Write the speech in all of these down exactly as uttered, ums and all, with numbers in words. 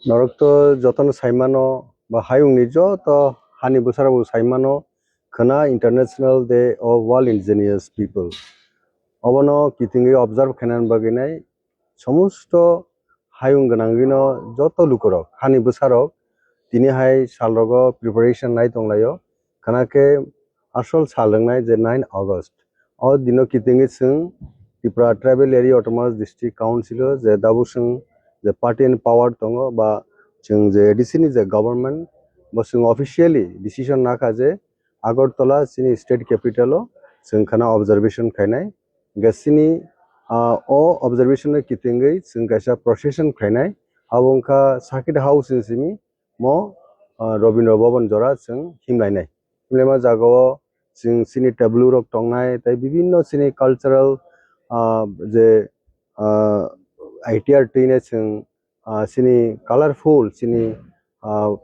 Norok to jotono saimano, ba hayungni joto hani bwsarokbo saimano, khwna International Day of All Indigenous People. Obono kitingwi observe khainani bagwi nai somosto hayung gwnangwino joto lukurok, hani bwsarok tini hai salrogo preparation nai tonglaio. Khwna khe asol sal wngnai je nine August. O dino kitingwi chwng Tripura Tribal Area Autonomous District Council o je tabuk chwng je party in power tongo ba chwng je A D C ni je government bo chwng officially decision nakha je Agartala chini state capital o chwng khwna observation khainai. Hwnkhe chini, ah, o observation no kitingwi chwng kaisa procession khainai. Abo wngkha Circuit House ni simi mo, ah, Rabindra Bhavan jora chwng himlainai. Himlaima jagao chwng chini tableau rok tongnai tei bibinno chini cultural, ah, je, ah, I T R twinai chwng, ah, chini colorful chini, ah,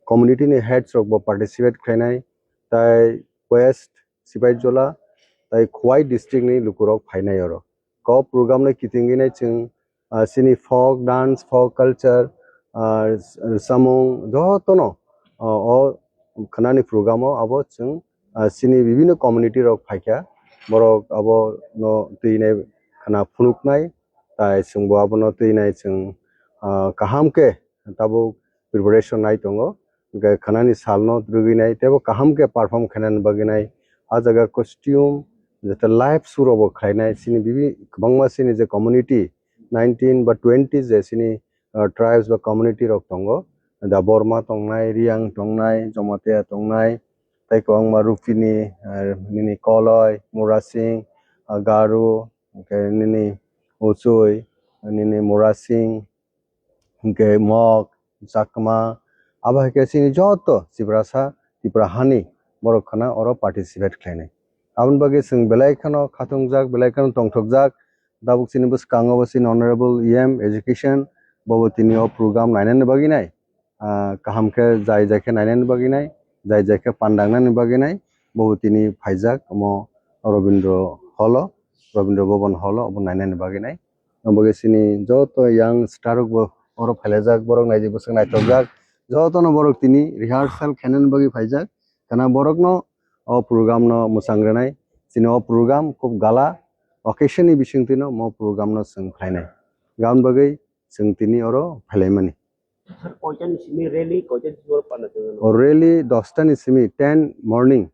community ni heads rok bo participate khlainai tei West Sipaijala tei Khowai district ni lukurok phainai oro. Ko program no kitingwi nai chwng, ah, chini folk dance, folk culture, ah, samung jotono, ah, o khwnani program o abo chwng, ah, chini bibinno community rok phaikha, borok abo no twi nai khwna phunuknai, tai chwngbo abono twi nai chwng, ah, kaham khe tabuk preparation nai tongo, hwnkhe khwnani salno rwgwi nai teibo kaham khe perform khainani bagwi nai. A jaga costume, jete live show rokbo khlainai, chini bibi kwbangma chini je community nineteen ba twenty je chini, ah, tribes ba community rok tongo. Da Borma tongnai, Riang tongnai, Jomatia tongnai, tei kwbangma Rupini, ah, nini Koloi, Murasing, ah, Garu, hwnkhe nini Uchui, nini Murasing, hwnkhe Mok, Chakma, abo hai khe chini joto Tiprasa, Tripura hani borok khwna oro participate khlainai. Aboni bagwi chwng belai kheno khatungjak, belai kheno tongthokjak. Tabuk chini bwskango bo chini Honorable E M Education, bobo tini o program nainani bagwi nai, ah, kaham khe jai jai khe nainani bagwi nai, jai jai khe pandangnani bagwi nai, bobo tini phaijak omo Rabindra Hall o, Rabindra Bhavan Hall o, obo nainani bagwi nai. Omo bagwi chini joto young star rok bo oro phailaijak, borok naidi bwswk naithokjak, jotono borok tini rehearsal khainani bagwi phaijak. Khwna borokno o program no mwchang rwnai, chini o program khub gala occasion ni bisingtwi no mo program no chwng khlainai. Aboni bagwi chwng tini oro phailaimani. Sir, koita ni simi rally, koita ni simi oro panda chwng O rally dosta ni simi ten morning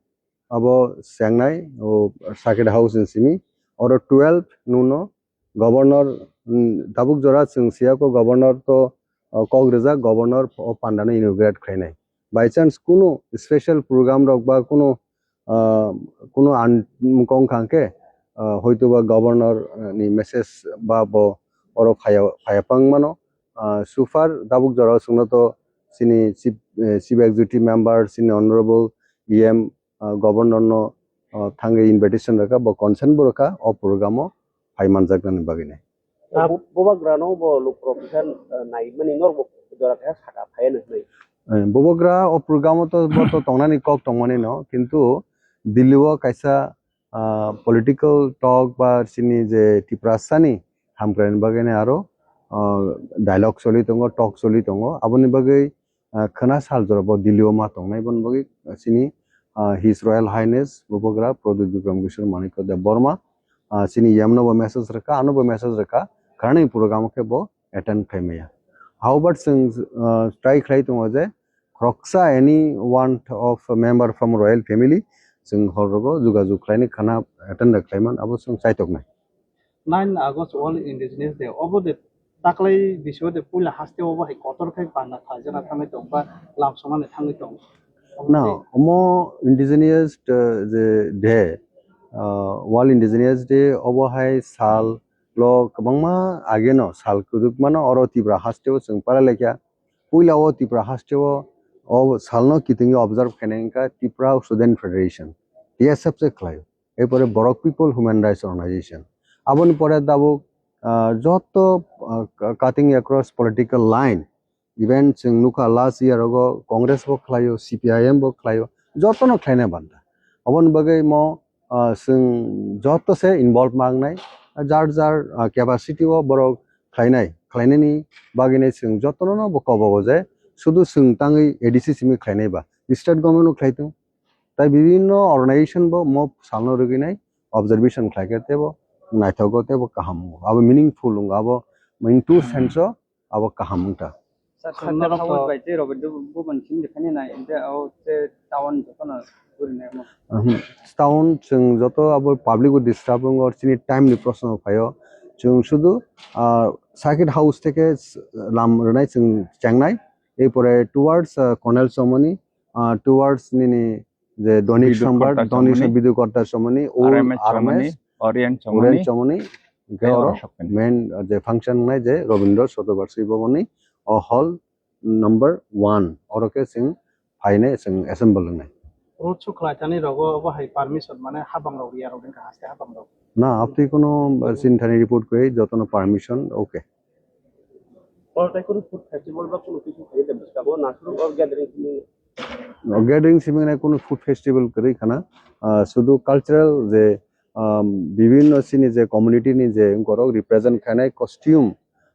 abo chengnai o Circuit House ni simi, oro twelve nuno governor, mm, tabuk jora chwng siyako governor to, o, kok rijak, governor o panda no inaugurate khlainai. By chance kunu special program rok ba kunu, ah, kunu an-, mukong khang khe, ah, hoito ba governor, ah, ni message ba bo oro phaya, phaya pang mano. Ah, so far tabuk jora o chwngno to chini chief, eh, chief executive member, chini honorable E M, ah, governor no, ah, thangwi invitation rwkha, bo consent bo rwkha o program o phai manjaknani bagwi nai. Ah, bu-, bubagra no bo lukurok kisa, ah, naimani norok bo jora kisa saka phaiya no hinwi. Eh, bubagra o program o to bo to tongnani kok tongmani no, kintu Delhi o kaisa, ah, political talk ba chini je Tiprasani hamkraini bagwi nai aro, ah, dialogue choli tongo, talk choli tongo, aboni bagwi ah, khwna sal jora bo Delhi o ma tongnai, boni bagwi, ah, chini, ah, His Royal Highness Bubagra Pradyut Bikram Kishore Manikya Deb Barma, ah, chini yamno bo message rwkha, ano bo message rwkha, khwnani program khe bo attend khlai maya. However, chwng, ah, try khlai tongo je khoroksa any one of member from royal family chwng hor rogo jogajog khlaini khwna attend khlaiman abo chwng chaitoknai. Nine August World Indigenous Day, obo de taklai bisio de puila haste obo hai kotor khai panda khaijana thangwi tong ba lamsomani thangwi tong. Obo No, de omo indigenous, uh, je day, uh, World Indigenous Day obo hai sal lo kwbangma ageno sal kwdwkmano oro Tripura haste o chwng para lekha. Puila o Tripura haste o, o salno kitingwi observe khainai wngkha Tripura Student Federation, T S F se khlaio. Erpore Borok People Human Rights Organization. Aboni pore tabuk, ah, joto, ah, cutting across political line, even chwng nukha last year ogo Congress bo khlaio, C P I M bo khlaio, jotono khlaina banda. Aboni bagwi mo, ah, chwng joto se involve mangnai, jar jar, ah, capacity o borok khlainai. khlainani bagwino chwng jotono bo kobogo je sudu chwng tangwi A D C simi khlainai ba state government no khlai tongo. Tai bibinno organization bo mo salno rwgwinai observation khlaikhe tebo naithogo tebo kaham wngo. Abo meaningful wngo. Abo in true sense o abo kaham wngkha. Sir, Khajna Sundar rok House to bai tei Robindra Bhaban simi jephani nai, hingke o je town jotono gurinai mo. Mhm. Town chwng joto abo public o disturb wngo, chini time ni proshno phaio. Chwng sudu, ah, circuit house theke s-, lam rwnai chwng chengnai. Erpore towards, ah, Cornell Chomoni, ah, towards nini je Donik Bidhu Sambar, Kotta Donik Chomoni, Bidhu Kotta Chomoni, Old R M S Chomoni, R M S, Orion Orion Chomoni, Chomoni, hingke tei oro Orosok Kani. Main, uh, je function wngnai je Robindra Shatobarshi Bhavan ni o hall number one, oro khe chwng phainai, chwng assemble wngnai. Road show khlai thani rogo obo hai permission mane habang rok ya rok wngkha haste habang rok. Na, apni kono, uh, sinthani report kwrwi, jotono permission, okay. Oro tai kono food festival ba kono kisu khaye de bwskango nasuru or gathering simi. O gathering simi nai kono food festival kwrwi khana, ah, sudu cultural je, um, bibinno chini je community ni je borok represent khainai costume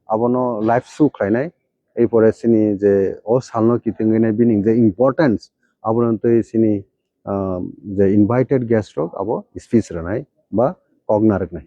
abono live show khlainai. Erpore chini je o salno kitingwi nai bini je importance abono twi chini, um, je invited guest rok abo speech rwnai ba kok narwknai.